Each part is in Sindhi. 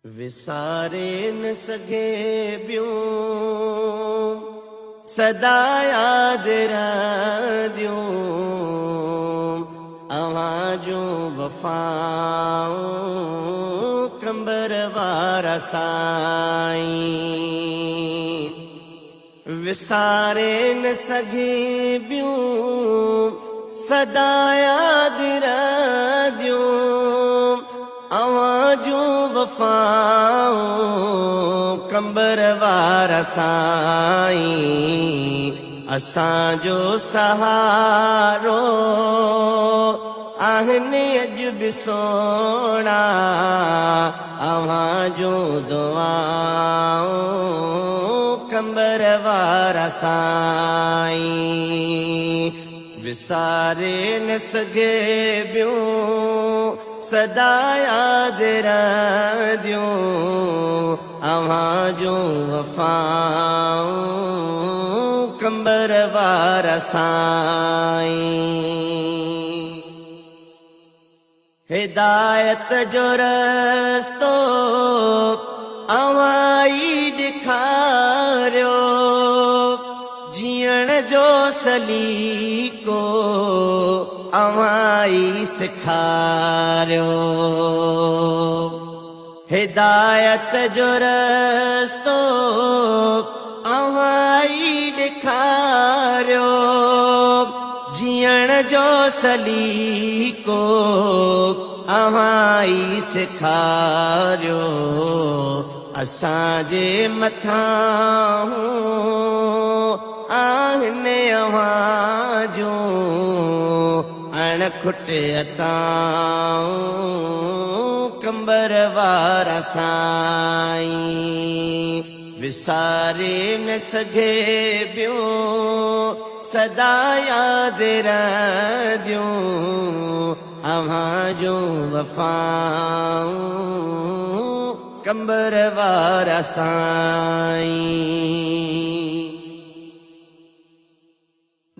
وساري نه سگهي ٻيون، سدا ياد رهنديون اوهان جون وفائون قمبر وارا سائين. وساري نه سگهي ٻيون، سدا ياد رهنديون اوهان جون وفائون قمبر وارا سائين. اسان جو سهارو آهن اڄ به سهڻا اوهان جون دعائون قمبر وارا سائين. وساري نه سگهي ٻيون، سدا ياد رهنديون اوهان جون وفائون قمبر وارا سائين. هدايت جو رستو اوهان ئي ڏيکاريو، جيئڻ جو سليقو اوهان ئي سيکاريو. هدايت جو رستو اوهان ئي ڏيکاريو، جيئڻ جو سليقو اوهان ئي سيکاريو. اسان جي مٿان آهن اوهان جون اڻ کٽ عطائون قمبر وارا سائين. وساري نه سگهي ٻيون، سدا ياد رهنديون اوهان جون وفائون قمبر وارا سائين.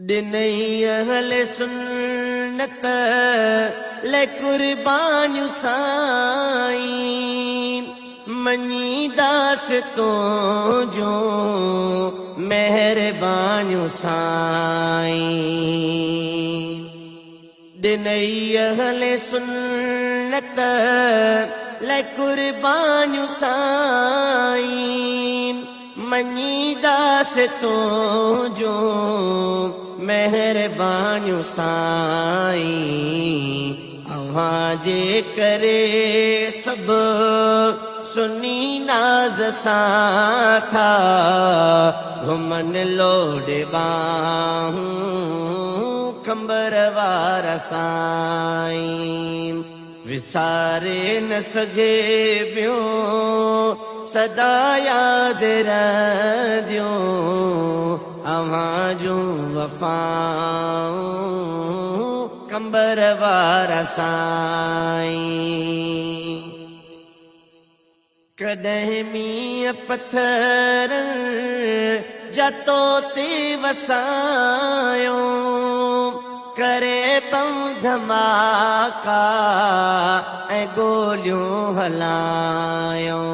ڏنئي اهل سنت لئه قربانيون سائين، مڃينداس تنهنجون مهربانيون سائين. ڏنئي اهل سنت لئه قربانيون سائين، مڃينداس تنهنجون مهربانيون سائين. اوهان جي ڪري سڀ سني ناز سان ٿا گهمن لوڏي ٻانهون قمبر وارا سائين. وساري نه سگهي ٻيون، سدا ياد رهنديون اوهان جون وفائون قمبر وارا سائين. ڪڏهن مينهن پٿرن جا تو تي وسايو، ڪري بم ڌماڪا ۽ گوليون هلايو.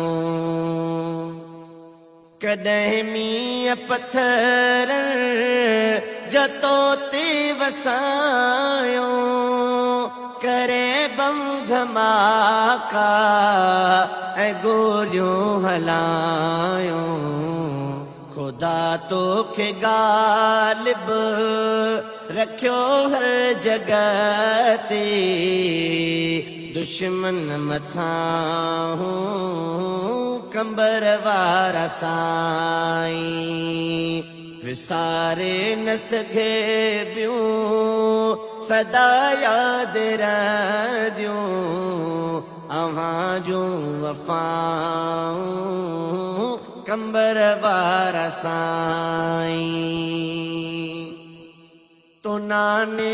ڪڏهن مينهن پٿرن جا تو تي وسايو، ڪري بم ڌماڪا ۽ گوليون هلايو. خدا توکي غالب رکيو هر جڳهه تي دشمن مٿان قمبر وارا سائين. وساري نه سگهي ٻيون، سدا ياد رهنديون اوهان جون وفائون قمبر وارا سائين. تو ناني